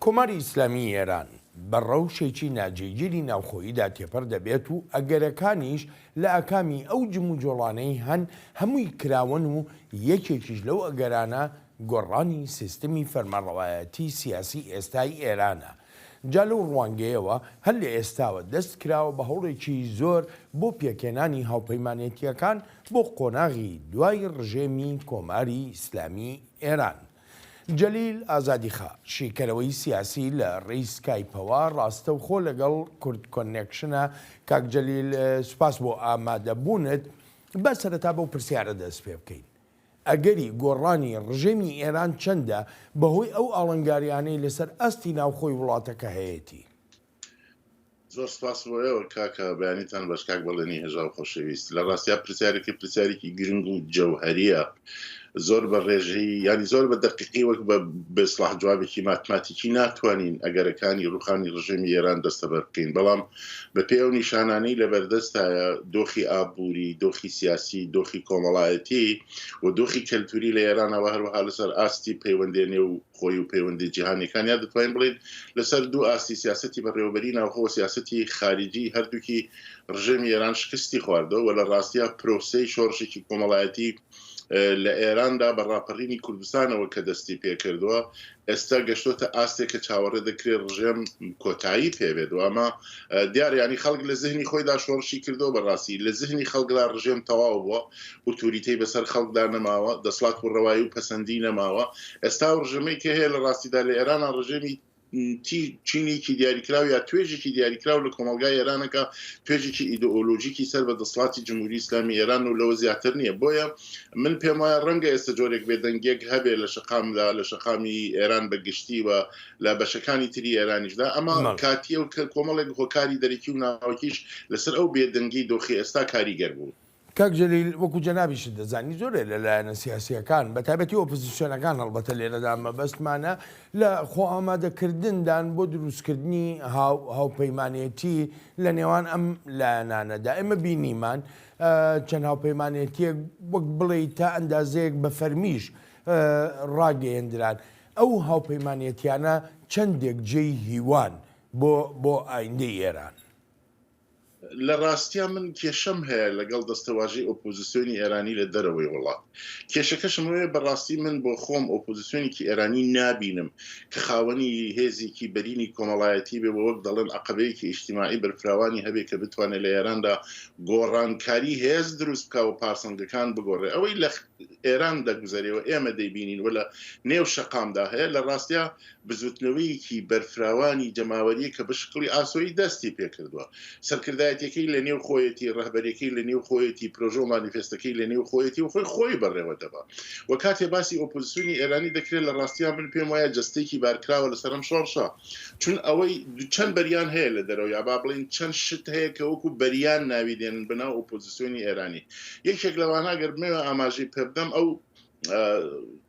کۆماری ئیسلامیی ئێران بە ڕەوشێکی ناجێگیری ناوخۆییدا تێپەر دەبێت و ئەگەرەکانیش لە ئاکامی ئەو جموجۆڵانەی هەن هەمووی کراوەن و یەکێکیش لەو ئەگەرانە گۆڕانی سیستمی فەرمانڕەوایەتی سیاسی ئێستای ئێرانە. جا لەو ڕوانگەیەوە هەر لە ئێستاوە دەست کراوە بە هەوڵێکی زۆر بۆ پێکهێنانی هاوپەیمانێتییەکان بۆ قۆناغی دوای ڕژێمی کۆماری ئیسلامی ئێران. جەلیل ئازادیخا، شیکەرەوەی سیاسی لە ڕێی سکایپەوە ڕاستەوخۆ لەگەڵ کوردکۆنێکشنە. کاک جەلیل سوپاس بۆ ئامادەبوونت. با سەرەتا بەو پرسیارە دەست پێ بکەین. ئەگەری گۆڕانی ڕژێمی ئێران چەندە بەهۆی ئەو ئاڵنگاریانەی لەسەر ئاستی ناوخۆی وڵاتەکە هەیەتی؟ زۆر سپاس بۆ ئێوە کاکە، بەیانیتان باش کاک بەڵێنی هێژا و خۆشەویست. لە ڕاستیا پرسیارەکەی پرسیارێکی گرنگ و جەوهەریە. زۆر بە ڕێژەی یانی زۆر بە دەقیقی وەک بە بێسڵاح جوابێکی ماتماتیکی ناتوانین ئەگەرەکانی ڕوخانی ڕژێمی ئێران دەستەبەر بکەین بەڵام بە پێی ئەو نیشانانەی لە بەردەستایە دۆخی ئابووری، دۆخی سیاسی، دۆخی کۆمەڵایەتی و دۆخی کەلتوری لە ئێرانەوە هەروەها لەسەر ئاستی پەیوەندێ نێو خۆی و پەیوەندی جیهانیەکان یا دەتوانین بڵێین لەسەر دوو ئاستی سیاسەتی بەڕێوەبەری ناوخۆ و سیاسەتی خارجی هەردووکی ڕژێمی ئێران شکستی خواردەوە و لە ڕاستیا پرۆسەی شۆڕشێکی کۆمەڵایەتی لە ئێراندا بە ڕاپەڕینی کوردستانەوە کە دەستی پێکردووە ئێستا گەشتۆتە ئاستێک کە چاوەڕێ دەکرێت ڕژێم کۆتایی پێبێت و ئەمە دیار ینی خەڵک لە زهنی خۆیدا شۆڕشی کردەوە بەڕاستی لە زهنی خەڵکدا ڕژێم تەواو بووە ئوتوریتەی بەسەر خەڵکدا نەماوە، دەسڵات و ڕەوایی و پەسەندی نەماوە. ئێستا ئەو ڕژێمەی کە هەیە لە ڕاستیدا لە ئێرانا ڕژێمی چینێکی دیاریکراو یا توێژێکی دیاریکراو لە کۆمەڵگای ئێرانە کە توێژێکی ئیدئۆلۆژیکی سەر بە دەسڵاتی جمهوری ئیسلامی ئێران و لەوە زیاتر نییە. بۆیە من پێم وایە ڕەنگە ئێستا جۆرێک بێدەنگیەک هەبێ لە شەقامدا، لە شەقامی ئێران بە گشتی و لە بەشەکانی تری ئێرانیشدا، ئەمە کاتییە و کۆمەڵێک هۆکاری دەرەکی و ناوەکیش لەسەر ئەو بێدەنگی دۆخی ئێستا کاریگەر بوون. کاک جەلیل، وەکو جەنابیشت دەزانی زۆرێ لە لایەنە سیاسییەکان، بە تایبەتی ئۆپۆزیسیۆنەکان هەڵبەتە لێرەدا مەبەستمانە، لە خۆئامادەکردندان بۆ دروستکردنی هاوپەیمانێتی لە نێوان ئەم لایەنانەدا. ئێمە بینیمان چەند هاوپەیمانێتییەک وەک بڵێی تا ئەندازەیەک بە فەرمیش ڕاگەیەندران. ئەو هاوپەیمانێتیانە چەندێک جێی هیوان بۆ بۆ ئایندەی ئێران؟ لە ڕاستیا من کێشەم هەیە لەگەڵ دەستەواژەی ئۆپۆزیسیۆنی ئێرانی لە دەرەوەی وڵات. کێشەکەشم ئەوەیە بە ڕاستی من بۆ خۆم ئۆپۆزیسیۆنێکی ئێرانی نابینم کە خاوەنی هێزێکی بەرینی کۆمەڵایەتی بێ و وەک دەڵێن عەقەبەیەکی ئیجتیماعی بەرفراوانی هەبێ کە بتوانێ لە ئێراندا گۆڕانکاری هێز دروست بکا و پارسەنگەکان بگۆڕێ. ئەوەی لە ئێران دەگوزەرێ و ئێمە دەیبینین و لە نێو شەقامدا هەیە لە ڕاستیا بزوتنەوەیەکی بەرفراوانی جەماوەریە کە بە شکڵی ئاسۆیی دەستی پێکردوە. سەرکردایەتیەکەی لە نێو خۆیەتی، ڕەهبەریەکەی لە نێو خۆیەتی، پرۆژە و مانیفێستەکەی لە نێو خۆیەتی و خۆی خۆی بەڕێوە دەبا. وە کاتێ باسی ئۆپۆزسیۆنی ئێرانی دەکرێت لە ڕاستیا من پێم وایە جەستەیەکی بارکراوە لەسەر ئەم شۆڕشە. چون ئەوەی چەند بەریان هەیە لە دەرەوە یا با بڵێین چەند شت هەیە کە وەکو بەریان ناوی دێنن بە ناو ئۆپۆزسیۆنی ئێرانی. یەکێک لەوانە گەر بمەوێ ئاماژەی پێبدەم ئەو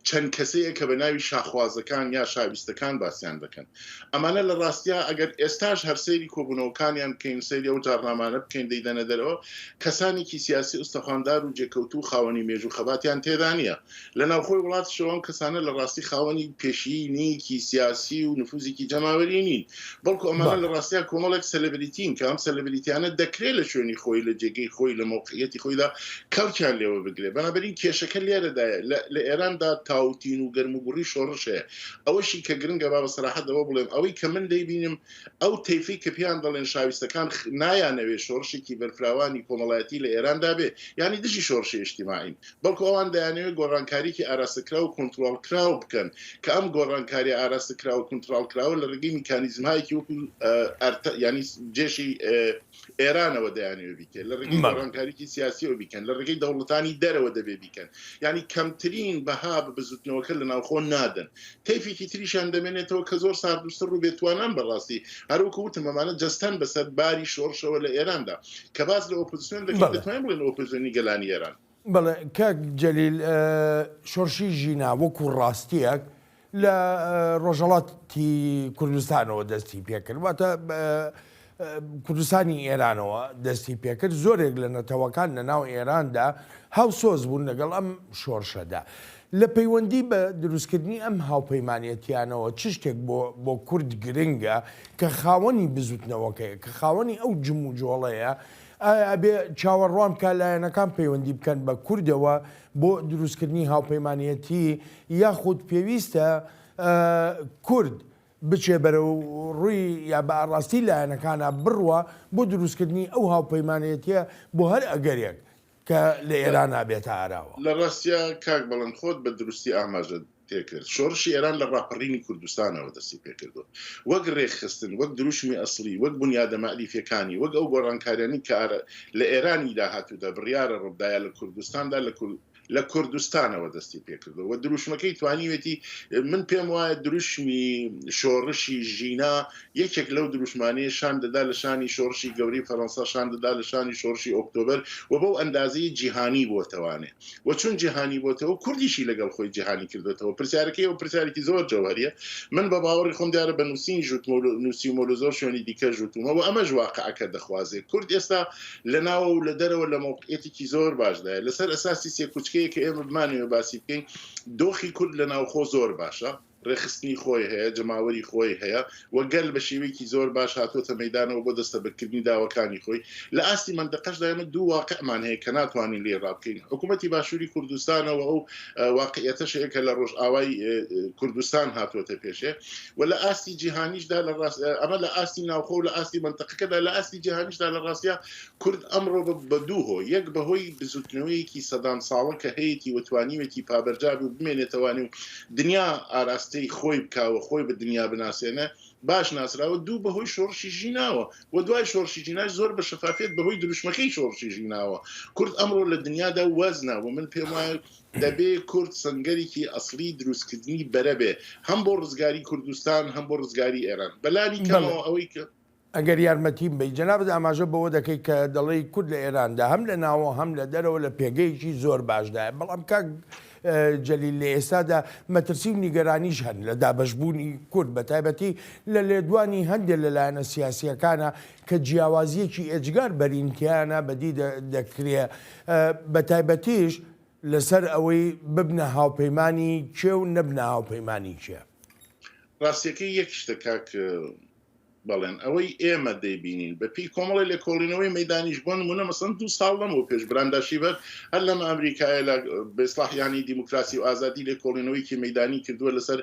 چەند کەسەیە کە بە ناوی شاخوازەکان یا شاویستەکان باسیان دەکەن. ئەمانە لە ڕاستیا ئەگەر ئێستاش هەر سەیری کۆبوونەوەکانیان بکەین، سەیری ئەو جاڕنامانە بکەین دەیدەنە دەرەوە، کەسانێکی سیاسی ئوستەخواندار و جێکەوتوو و خاوەنی مێژوو خەباتیان تێدا نییە. لە ناوخۆی وڵاتیشەوە ئەم کەسانە لە ڕاستی خاوەنی پێشینەیەکی سیاسی و نفوزێکی جەماوەری نین. بەڵکو ئەمانە لە ڕاستیا کۆمەڵێک سەلەبریتین کە ئەم سەلەبریتیانە دەکرێت لە شوێنی خۆی لە جێگەی خۆی لە مەوقعیەتی خۆیدا کەڵکیان لێوە بگرێت بەنابەرین کێشەکە لێرەدایە لە ئێراندا تاوتین و گەرموگوڕی شۆڕش هەیە ئەوەشی کە گرنگە با بە سەراحەت ئەوە بڵێم ئەوەی کە من دەیبینم ئەو تەیفەی کە پێیان دەڵێن شاویستەکان نایانەوێت شۆڕشێکی بەرفراوانی کۆمەڵایەتی لە ئێراندا بێ یانی دژی شۆڕشی ئیجتیماعین بەڵکو ئەوان دەیانەوێت گۆڕانکاریی ئاراستەکراو و کۆنتڕۆڵکراو بکەن، کە ئەم گۆڕانکارییە ئاراستەکراو و کونتڕاڵکراوە لە ڕێگەی میکانیزمهایەکی وەکو ئەرتە یانی جێشی ئێرانەوە دەیانەوێت بیکەن، لە ڕێگەی گۆڕانکاریی سیاسیەوە بیکەن، لە ڕێگەی دەوڵەتانی دەرەوە دەبێت بیکەن، یانی کەمترین بەها بە بزوتنەوەکە لە ناوخۆ نادەن. تەیفێکی تریشیان دەمێنێتەوە کە زۆر ساردوسڕ و بێتوانان بەڕاستی، هەروەکو وتم ئەمانە جەستەن بەسەر باری شۆڕشەوە لە ئێراندا. کە باس لە ئۆپۆزسیۆن دەکەین دەتوانین بڵێین ئۆپۆزسیۆنی گەلانی ئێران. بەڵێ کاک جەلیل شۆڕشی ژینا وەکوو ڕاستییەک لە ڕۆژهەڵاتی کوردستانەوە دەستی پێکرد واتە کوردستانی ئێرانەوە دەستی پێکرد زۆرێک لە نەتەوەکان لە ناو ئێراندا هاوسۆز بوون لەگەڵ ئەم شۆڕشەدا. لە پەیوەندی بە دروستکردنی ئەم هاوپەیمانێتیانەوە چ شتێک بۆ بۆ کورد گرنگە کە خاوەنی بزوتنەوەکەیە، کە خاوەنی ئەو جموجۆڵەیە، ئایا ئەبێ چاوەڕوان بکا لایەنەکان پەیوەندی بکەن بە کوردەوە بۆ دروستکردنی هاوپەیمانێتی یاخود پێویستە کورد بچێ بەرەو ڕووی یا بە ئاڕاستی لایەنەکانا بڕوا بۆ دروستکردنی ئەو هاوپەیمانێتیە بۆ هەر ئەگەرێک کە لە ئێرانا بێتە ئاراوە. لە ڕاستیا کاک بەڵێن خۆت بە دروستی ئاماژەت پێکرد شۆڕشی ئێران لە ڕاپەڕینی کوردستانەوە دەستی پێکردوە وەک ڕێکخستن وەک دروشمی ئەسڵی وەک بونیادە مەعریفیەکانی وەک ئەو گۆڕانکاریانی کە لە ئێرانی داهاتوودا بڕیارە ڕوبدایە لە کوردستاندا لە لە کوردستانەوە دەستی پێکردووە و دروشمەکەی توانیوێتی من پێم وایە دروشمی شۆڕشی ژینا یەکێک لەو دروشمانەیە شان دەدا لە شانی شۆڕشی گەورەی فەرەنسا شان دەدا لە شانی شۆڕشی ئۆکتۆبەر و بەو ئەندازەی جیهانی بۆتەوانێ و چون جیهانی بۆتەوە کوردیشی لەگەڵ خۆی جیهانی کردوێتەوە. پرسیارەکەی ئەو پرسیارێکی زۆر جەوهەریە من بە باوەڕی خۆم دیارە بە نووسین ژوتمە و نووسیومە لە زۆر شوێنی دیکە ژوتومە و ئەمەش واقعەکە دەخوازێ کورد ئێستا لە ناوە و لە دەرەوە لە مەوقعیەتێکی زۆر باشدایە لەسەر ئەساسی سێکوچکەیە کە ئێمە بمانەوێ باسی بکەین دۆخی کورد لە ناوخۆ زۆر باشە ڕێکخستنی خۆی هەیە جەماوەری خۆی هەیە و گەل بە شێوەیەکی زۆر باش هاتووەتە مەیدانەوە بۆ دەستەبەرکردنی داواکانی خۆی لە ئاستی مەندەقەشدا ئێمە دوو واقعمان هەیە کە ناتوانین لێی ڕابکەین حکوومەتی باشووری کوردستانەوە ئەو واقعیەتەش هەیە کە لە ڕۆژئاوای کوردستان هاتووەتە پێشێ و لە ئاستی جیهانیشدا لە ڕاست ئەمە لە ئاستی ناوخۆ و لە ئاستی مەنتەقەکەدا لە ئاستی جیهانیشدا لە ڕاستیا کورد ئەمڕۆ بە دوو هۆ یەک بەهۆی بزوتنەوەیەکی سەدان ساڵە کە هەیەتی و توانیوێتی پابەرجا بێ و بمێنێتەوانی و دنیا ئاراستەی خۆی بکا و خۆی بە دنیا بناسێنێ باش ناسراوە دوو بەهۆی شۆڕشی ژیناوە و دوای شۆڕشی ژیناش زۆر بە شەفافیەت بەهۆی دروشمەکەی شۆڕشی ژیناوە کورد ئەمڕۆ لە دنیادا وەزنە و من پێم وایە دەبێ کورد سەنگەرێکی ئەسڵی دروستکردنی بەرە بێ هەم بۆ ڕزگاری کوردستان هەم بۆ ڕزگاری ئێران بەلانی کەمەوە ئەوەی کە. ئەگەر یارمەتیم بەی جەنابت ئاماژە بەوە دەکەی کە دەڵێی کورد لە ئێراندا هەم لە ناوە هەم لە دەرەوە لە پێگەیەکی زۆر باشدایە بەڵام کاک جەلیل لە ئێستادا مەترسی و نیگەرانیش هەن لە دابەشبوونی کورد بە تایبەتی لە لێدوانی هەندێک لە لایەنە سیاسییەکانە کە جیاوازییەکی ئێجگار بەرین تیایانە بەدی دەکرێ بە تایبەتیش لەسەر ئەوەی ببنە هاوپەیمانی کێ و نەبنە هاوپەیمانی کێ. ڕاستیەکەی یەک شتە کاک بەڵێن، ئەوەی ئێمە دەیبینین بە پێی کۆمەڵی لێکۆڵینەوەی مەیدانیش بۆ نمونە مەسەن دوو ساڵ لەمەو پێش براندا شیڤەر هەر لەم ئەمریکایە لە بە ئیسڵاح یانی دیموکراسی و ئازادی لێکۆڵینەوەیکی مەیدانی کردووە لەسەر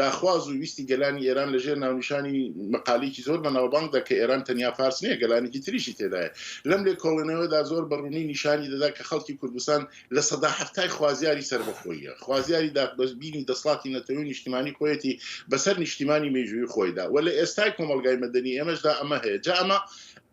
داخواز و ویستی گەلانی ئێران لە ژێر ناونیشانی مەقالێکی زۆر بەناوبانگدا کە ئێران تەنیا فارس نییە گەلانێکی تریشی تێدایە لەم لێکۆڵینەوەدا زۆر بە ڕوونی نیشانی دەدا کە خەڵکی کوردستان لە سەدا حەفتای خوازیاری سەربەخۆییە، خوازیاری دابەشبینی دەسڵاتی نەتەوەی و نیشتیمانی خۆیەتی بەسەر نیشتیمانی مێژوویی خۆیدا و لە ئێستای کۆمەڵگای مەدەنی ئێمەشدا ئەمە هەیە. جا ئەمە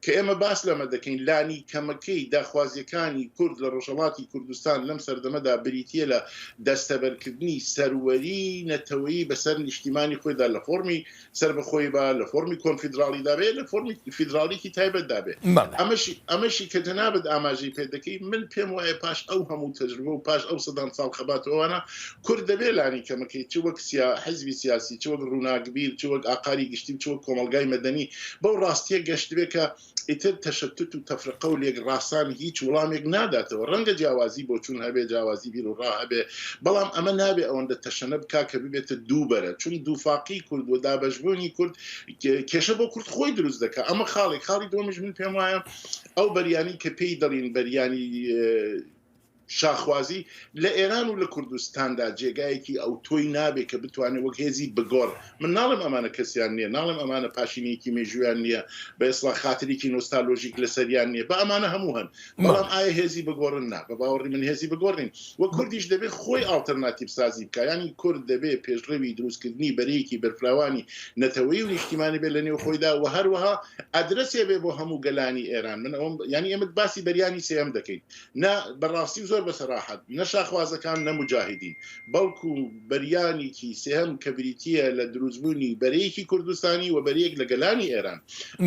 کە ئێمە باس لەمە دەکەین لانیکەمەکەی داخوازییەکانی کورد لە ڕۆژهەڵاتی کوردستان لەم سەردەمەدا بریتییە لە دەستەبەرکردنی سەروەریی نەتەوەیی بەسەر نیشتیمانی خۆیدا لە فۆرمی سەربەخۆیی با لە فۆرمی کۆنفیدراڵیدا بێ لە فۆرمی فیدراڵیکی تایبەتدا بێ. بەڵێ. ئەمەشی ئەمەشی کە جەنابت ئاماژەی پێ دەکەی من پێم وایە پاش ئەو هەموو تەجروبە و پاش ئەو سەدان ساڵ خەبات و ئەوانە کورد دەبێ لانی کەمەکەی چ وەک سیا حیزبی سیاسی چ وەک ڕووناکبیر چ وەک ئاقاری گشتی و چ وەک کۆمەڵگای مەدەنی بەو ڕاستییە گەشتبێ کە ئیتر تەشەتوت و تەفرقە و لێکڕاسان هیچ وڵامێک ناداتەوە. ڕەنگە جیاوازی بۆچوون هەبێ، جیاوازی بیروڕا هەبێ، بەڵام ئەمە نابێ ئەوەندە تەشەنە بکا کە ببێتە دوو بەرە، چون دووفاقیی کورد و دابەشبوونی کورد کێشە بۆ کورد خۆی دروست دەکا. ئەمە خاڵێک. خاڵی دووەمیش من پێم وایە ئەو بەریانەی کە پێی دەڵین بەریانی شاخوازی لە ئێران و لە کوردستاندا جێگایەکی ئەوتۆی نابێ کە بتوانێ وەک هێزی بگۆڕ، من ناڵێم ئەمانە کەسیان نییە، ناڵێم ئەمانە پاشینەیەکی مێژوویان نییە، بە ئێسڵا خاترێکی نۆستالۆژیک لەسەریان نییە، با ئەمانە هەموو هەن، بەڵام ئایا هێزی بگۆڕن؟ نا، بە باوەڕی من هێزی بگۆڕ نین و کوردیش دەبێ خۆی ئاڵتەرناتیڤ سازی بکا، یانی کورد دەبێ پێشڕەوی دروستکردنی بەرەیەکی بەرفراوانی نەتەوەیی و نیشتیمانی بێ لە نێو خۆیدا و هەروەها ئەدرەسێ بێ بۆ هەموو گەلانی ئێران. من ئەوەم، یانی ئێمە باسی بەریانی سێیەم دەکەین. نە بە ڕاستی و زۆر بە سەراحەت، نە شاخوازەکان نە موجاهیدین، بەڵکو بەریانێکی سێهەم کە بریتییە لە دروستبوونی بەرەیەکی کوردستانی و بەرەیەک لە گەلانی ئێران.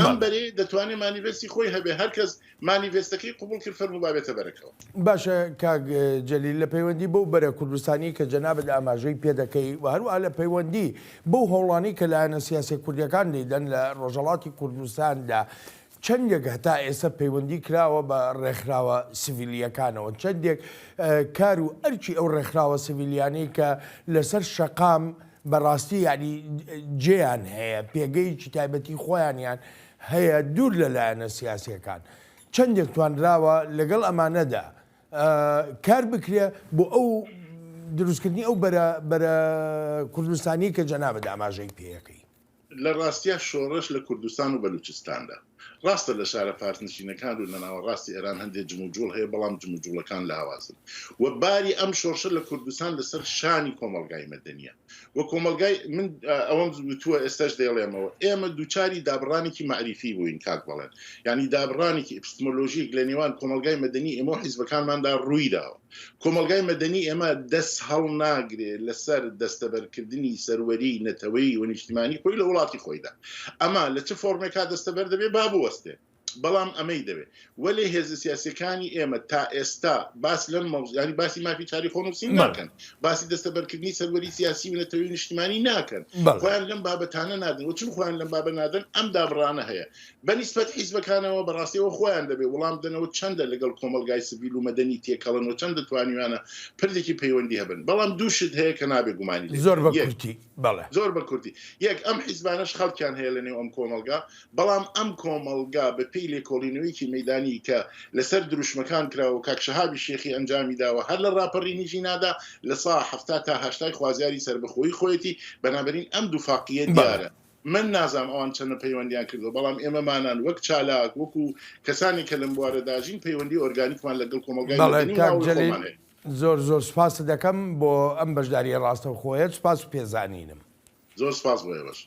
ئەم بەڵێ. بەرەیە دەتوانێ مانیڤێستی خۆی هەبێ، هەر کەس مانیڤێستەکەی قبوڵ کرد فەرموو با بێتە بەرەکەوە. باشە کاک جەلیل لە پەیوەندی بەو بەرە کوردستانیەی کە جەنابت ئاماژەی پێ دەکەی و هەروەها لە پەیوەندی بەو هەوڵانەی کە لایەنە سیاسیە کوردیەکان دەیدەن لە ڕۆژهەڵاتی کوردستاندا. چەندێک هەتا ئێستا پەیوەندی کراوە بە ڕێکخراوە سڤیلییەکانەوە؟ چەندێک کار و ئەرکی ئەو ڕێکخراوە سڤیلیانەی کە لەسەر شەقام بەڕاستی یانی جێیان هەیە، پێگەیەکی تایبەتی خۆیانیان هەیە دوور لە لایەنە سیاسییەکان، چەندێک توانراوە لەگەڵ ئەمانەدا کار بکرێ بۆ ئەو دروستکردنی ئەو بەرە بەرە کوردستانی کە جەنابت ئاماژەی پێیەکەی؟ لە ڕاستیا شۆڕش لە کوردستان و بەلوچستاندا، ڕاستە لە شارە فارسنشینەکان و لە ناوەڕاستی ئێران هەندێ جموجوڵ هەیە، بەڵام جموجوڵەکان لاوازن و باری ئەم شۆڕشە لە کوردستان لەسەر شانی کۆمەڵگای مەدەنییە و کۆمەڵگای من ئەوەم وتووە ئێستاش دەیڵێمەوە ئێمە دووچاری دابڕانێکی مەعریفی بووین کاک بەڵێن یانی دابڕانێکی ئەپستمۆلۆژیک لە نێوان کۆمەڵگای مەدەنی ئێمە و حیزبەکانماندا ڕوویداوە. کۆمەڵگای مەدەنی ئێمە دەست هەڵناگرێ لەسەر دەستەبەرکردنی سەروەریی نەتەوەیی و نیشتیمانی خۆی لە وڵاتی خۆیدا. ئەمە لە چ فۆرمێکا دەستەبەر دەبێ با بوەستێ، بەڵام ئەمەی دەوێ. وەلێ هێزە سیاسییەکانی ئێمە تا ئێستا باس لەم مەوزوع، یانی باسی مافی چاری خۆنووسین ناکەن، باسی دەستەبەرکردنی سەروەری سیاسی و نەتەوەیی و نیشتیمانی ناکەن، خۆیان لەم بابەتانە نادەن و چون خۆیان لەم بابە نادەن ئەم دابڕانە هەیە. بە نیسبەت حیزبەکانەوە بەڕاستی ئەوە خۆیان دەبێ وڵام بدەنەوە چەندە لەگەڵ کۆمەڵگای سڤیل و مەدەنی تێکەڵن و چەندە توانیویانە پردێکی پەیوەندی هەبن. بەڵام دوو شت هەیە کە نابێ گومانی لێ زۆر بکەین. بە یەک، کورتی، بەڵێ. زۆر بە کورتی. یەک، ئەم حیزبانەش خەڵکیان هەیە لە نێو ئەم کۆمەڵگا، بەڵام ئەم کۆمەڵگا بە پێی لێکۆڵینەوەیەکی مەیدانی کە لە سەر دروشمەکان کراوە و کاک شەهابی شێخی ئەنجامی داوە هەر لە ڕاپەڕینی ژینادا لە سا 70 تا هەشتای خوازیاری سەربەخۆیی خۆیەتی، بەنابەرین ئەم دووفاقییە بەڵێ. دیارە. من نازانم ئەوان چەنە پەیوەندیان کردوە بەڵام ئێمەمانان وەک چالاک وەکو کەسانێک کە لەم بوارەدا ژین پەیوەندی ئۆرگانیکمان لەگەڵ کۆمەڵگای بەڵێ مەدەنی و کاک ناوەوەی جەلیل خۆمان هەیە. زۆر زۆر سوپاست دەکەم بۆ ئەم بەشداریە ڕاستەوخۆیەت سوپاس و پێزانینم. زۆر سوپاس بۆ ئێوەش.